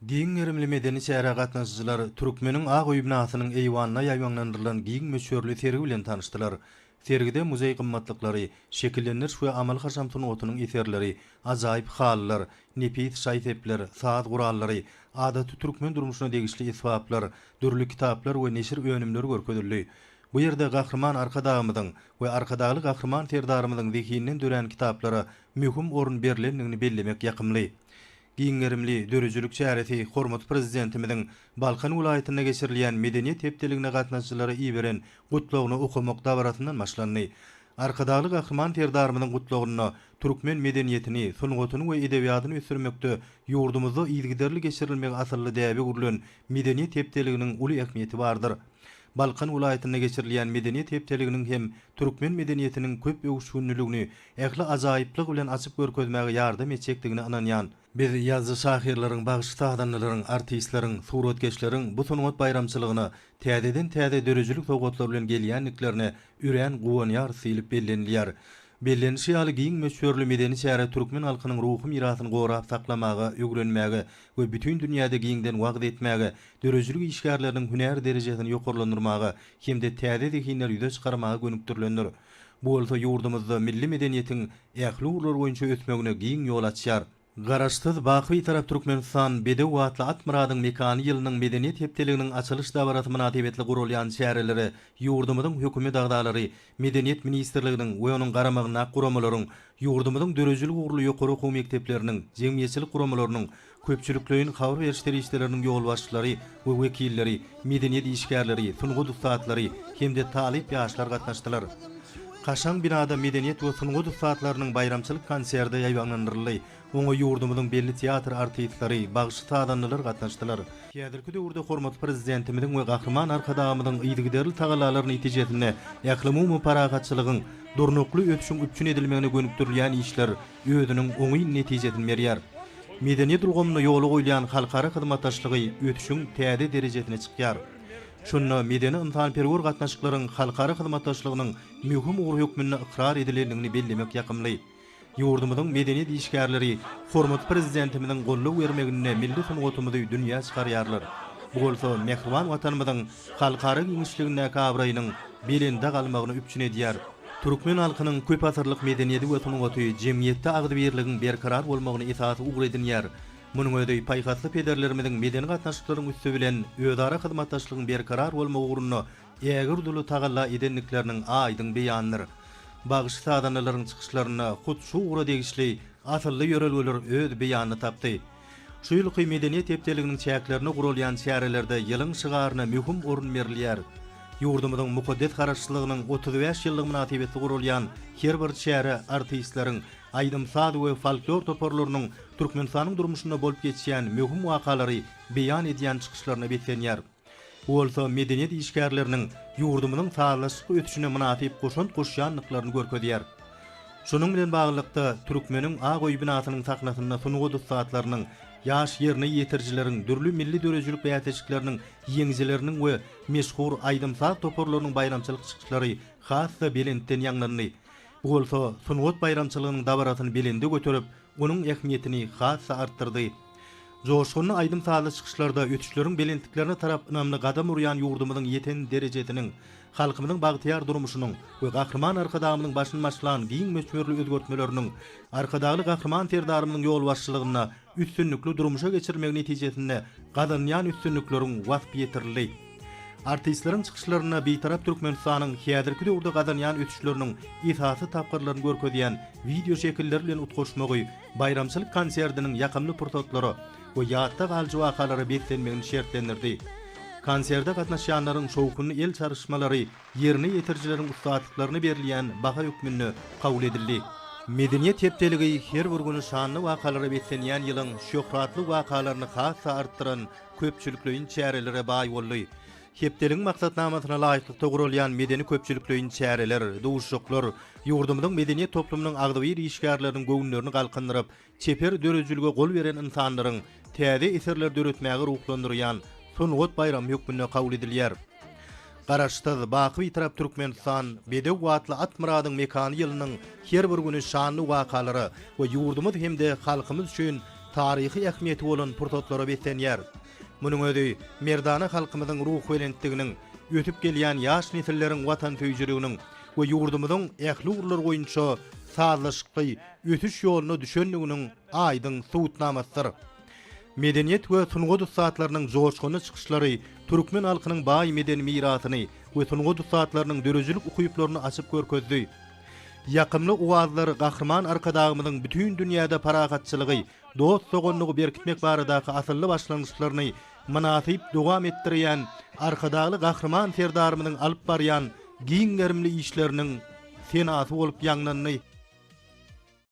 Giň gerimli medeni çärä gatnaşyjylar Türkmeniň ak öýi binasynyň eýwanynda ýaýbaňlandyrylan giň möçberli sergi bilen tanyşdylar. Sergide muzeý gymmatlyklary, şekillendiriş we amaly-haşam sungatynyň eserleri, ajaýyp halylar, nepis şaý-sepler, saz gurallary, adaty türkmen durmuşyna degişli esbaplar, dürli kitaplar we neşir önümleri görkezildi. Bu ýerde Gahryman Arkadagymyzyň we Arkadagly Gahryman Serdarymyzyň zehininden dörän kitaplara möhüm orun berlendigini bellemek ýakymly. Giň gerimli döredijilik çäresi hormatly Prezidentimiziň Balkan welaýatynda geçirilýän Medeniýet hepdeligine gatnaşyjylara iberen Gutlagyny okamak dabarasyndan başlandy. Arkadagly Gahryman Serdarymyzyň Gutlagynda türkmen medeniýetini, sungatyny we edebiýatyny ösdürmekde ýurdumyzda yzygiderli geçirilmegi asylly däbe öwrülen Medeniýet hepdeliginiň uly ähmiýeti bardyr. Balkan welaýatynda geçirilýän Medeniýet hepdeliginiň hem türkmen medeniýetiniň köp öwüşginliligini ähli ajaýyplygy bilen açyp görkezmäge ýardam etjekdigine ynanýan. Biz ýazyjy-şahyrlaryň, bagşy-sazandalaryň, artistleriň, suratkeşleriň bu sungat baýramçylygyna täzeden-täze döredijilik sowgatlary bilen gelýändiklerine örän guwanýarys diýlip bellenilýär. Bellenişi ýaly, giň möçberli medeni çäre türkmen halkynyň ruhy mirasyny gorap saklamaga, öwrenmäge we bütin dünýäde giňden wagyz etmäge, döredijilik işgärleriniň hünär derejesini ýokarlandyrmaga hem-de täze zehinleri ýüze çykarmaga gönükdirilendir. Bu bolsa ýurdumyzda milli medeniýetiň ähli ugurlar boýunça ösmegine giň ýol açýar. Garaşsyz, baky Bitarap Türkmenistan, bedew atly at myradyň mekany ýylynyň Medeniýet hepdeliginiň açylyş dabarasy mynasybetli guralýan çärelere ýurdumyzyň Hökümet agzalary, Medeniýet ministrliginiň we onuň garamagyndaky guramalaryň, ýurdumyzyň döredijilik ugurly ýokary okuw mekdepleriniň, jemgyýetçilik guramalarynyň, köpçülikleýin habar beriş serişdeleriniň ýolbaşçylary we wekilleri, medeniýet işgärleri, sungat ussatlary hem-de talyp ýaşlar gatnaşdylar. Kaşaň binada medeniýet we sungat ussatlarynyň baýramçylyk konserti ýaýbaňlandyryldy. Oňa ýurdumyzyň belli teatr artistleri, bagşy-sazandalar gatnaşdylar. Häzirki döwürde hormatly Prezidentimiziň we Gahryman Arkadagymyzyň yzygiderli tagallalary netijesinde ählumumy parahatçylygyň, durnukly ösüşiň üpjün edilmegine gönükdirilýän işler özüniň oňyn netijesini berýär. Medeniýet ulgamynda ýola goýulýan halkara hyzmatdaşlygy ösüşiň täze derejesine çykýar. Şunda medeni-ynsanperwer gatnaşyklaryň halkara hyzmatdaşlygynyň möhüm ugry hökmünde ykrar edilendigini bellemek ýakymly. Ýurdumyzyň medeniýet işgärleri hormatly Prezidentimiziň goldaw bermeginde milli sungatymyzy dünýä çykarýarlar. Bu bolsa mähriban Watanymyzyň halkara giňişligindäki abraýynyň belende galmagyny üpjün edýär. Türkmen halkynyň köp asyrlyk medeniýeti we sungaty jemgyýetde agzybirligiň berkarar bolmagyny esasy ugur edinýär. Munuň özi paýhasly pederlerimiziň medeni gatnaşyklaryň üsti bilen özara hyzmatdaşlygyň berkarar bolmagy ugrunda ägirt uly tagalla edendikleriniň aýdyň beýanydyr. Bagşy-sazandalaryň çykyşlarynda hut şu ugra degişli asylly ýörelgeler öz beýanyny tapdy. Şu ýylky Medeniýet hepdeliginiň çäklerinde guralýan çärelerde ýylyň şygaryna möhüm orun berilýär. Ýurdumyzyň mukaddes Garaşsyzlygynyň 35 ýyllygy mynasybetli guralýan her bir çäre artistleriň, aýdym-saz we folklor toparlarynyň Türkmenistanyň durmuşynda bolup geçýän möhüm wakalary beýan edýän çykyşlaryna beslenýär. Bu bolsa medeniýet işgärleriniň ýurdumyzyň sazlaşykly ösüşine mynasyp goşant goşýandyklaryny görkezýär. Şunuň bilen baglylykda, Türkmeniň ak öýi binasynyň sahnasynda sungat ussatlarynyň, ýaş ýerine ýetirijileriň, dürli milli döredijilik bäsleşikleriniň ýeňijileriniň we meşhur aýdym-saz toparlarynyň baýramçylyk çykyşlary has-da belentden ýaňlandy. Bu bolsa sungat baýramçylygynyň dabarasyny belende göterip, onuň ähmiýetini has-da artdyrdy. Joşgunly aýdym-sazly çykyşlarda ösüşleriň belentliklerine tarap ynamly gadam urýan ýurdumyzyň ýeten derejesiniň, halkymyzyň bagtyýar durmuşynyň we Gahryman Arkadagymyzyň başyny başlan giň möçberli özgertmeleriniň Arkadagly Gahryman Serdarymyzyň ýolbaşçylygynda üstünlikli durmuşa geçirilmegi netijesinde gazanylýan üstünlikleriň waspy ýetirildi. Artistleriň çykyşlarynda Bitarap Türkmenistanyň häzirki döwürde gazanýan ösüşleriniň esasy tapgyrlaryny görkezýän wideoşekiller bilen utgaşmagy baýramçylyk konsertiniň ýakymly pursatlara we ýatda galyjy wakalara beslenmegini şertlendirdi. Konserte gatnaşýanlaryň şowhunly el çaryşmalary ýerine ýetirijileriň ussatlyklaryna berilýän baha hökmünde kabul edildi. Medeniýet hepdeligi her bir güni şanly wakalara beslenýän ýylyň şöhratly wakalaryny has-da artdyran köpçülikleýin çärelere baý boldy. Hepdeligiň maksatnamasyna laýyklykda guralýan medeni-köpçülikleýin çäreler, duşuşyklar ýurdumyzyň medeniýet toplumynyň agzybir işgärleriniň göwünlerini galkyndyryp, çeper döredijilige gol beren ynsanlaryň täze eserler döretmäge ruhlandyrýan sungat baýramy hökmünde kabul edilýär. Garaşsyz, baky Bitarap Türkmenistan, bedew atly at myradyň mekany ýylynyň her bir güni şanly wakalara we ýurdumyz hem-de halkymyz üçin. taryhy ähmiýeti bolan pursatlara beslenýär. Munuň özi merdana halkymyzyň ruhubelentliginiň, ösüp gelýän ýaş nesilleriň watansöýüjiliginiň we ýurdumyzyň ähli ugurlar boýunça sazlaşykly ösüş ýoluna düşendiginiň aýdyň subutnamasydyr. Medeniýet we sungat ussatlarynyň joşgunly çykyşlary türkmen halkynyň baý medeni mirasyny we sungat ussatlarynyň döredijilik ukyplaryny açyp görkezdi. Ýakymly owazlar Gahryman Arkadagymyzyň bütin dünýäde parahatçylygy, dost-doganlygy berkitmek baradaky asylly başlangyçlaryny mynasyp dowam etdirýän Arkadagly Gahryman Serdarymyzyň alyp barýan giň gerimli işleriniň senasy bolup ýaňlandy.